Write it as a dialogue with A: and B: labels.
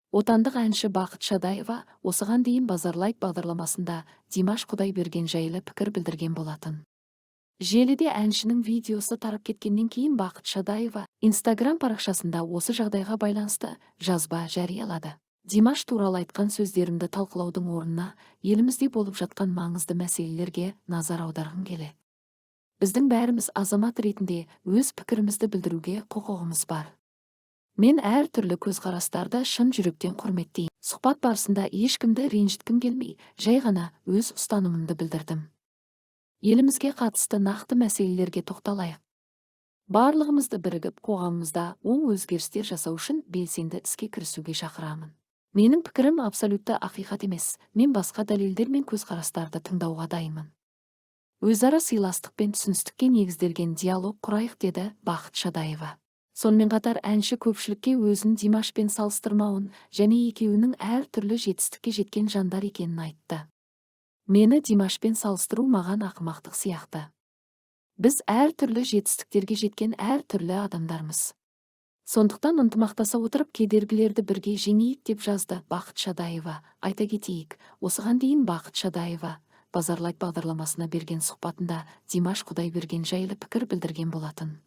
A: Отандық әнші Бақыт Шадаева осыған дейін «Базарлайт» бағдарламасында Димаш Құдайберген жайлы пікір білдірген болатын. Желіде әншінің видеосы тарап кеткеннен кейін Бақыт Шадаева Инстаграм парақшасында осы жағдайға байланысты жазба жариялады. «Димаш туралы айтқан сөздерімді талқылаудың орнына елімізде болып жатқан маңызды мәселелерге назар аударғым келеді. Біздің бәріміз азамат ретінде өз пікірімізді білдіруге құқығымыз бар. Мен әртүрлі көзқарастарды шын жүректен құрметтеймін. Сұхбат барысында ешкімді ренжіткім келмей, жай ғана өз ұстанымымды білдірдім. Елімізге қатысты нақты мәселелерге тоқталайық. Барлығымызды бірігіп, қоғамымызда оң өзгерістер жасау үшін белсенді іске кірісуге шақырамын. Менің пікірім абсолютті ақиқат емес, мен басқа дәлелдер мен көзқарастарды тыңдауға дайынмын. Өзара сыйластық пен түсіністікке негізделген диалог құрайық», – деді Бақыт Шадаева. Сонымен қатар әнші көпшілікке өзін Димашпен салыстырмауын және екеуінің әртүрлі жетістікке жеткен жандар екенін айтты. «Мені Димашпен салыстыру маған ақымақтық сияқты. Біз әртүрлі жетістіктерге жеткен әртүрлі адамдармыз. Сондықтан ынтымақтаса отырып, кедергілерді бірге жеңейік», – деп жазды Бақыт Шадаева. Айта кетейік, осыған дейін Бақыт Шадаева «Базарлайт» бағдарламасына берген сұхбатында Димаш Құдайберген жайлы пікір білдірген болатын.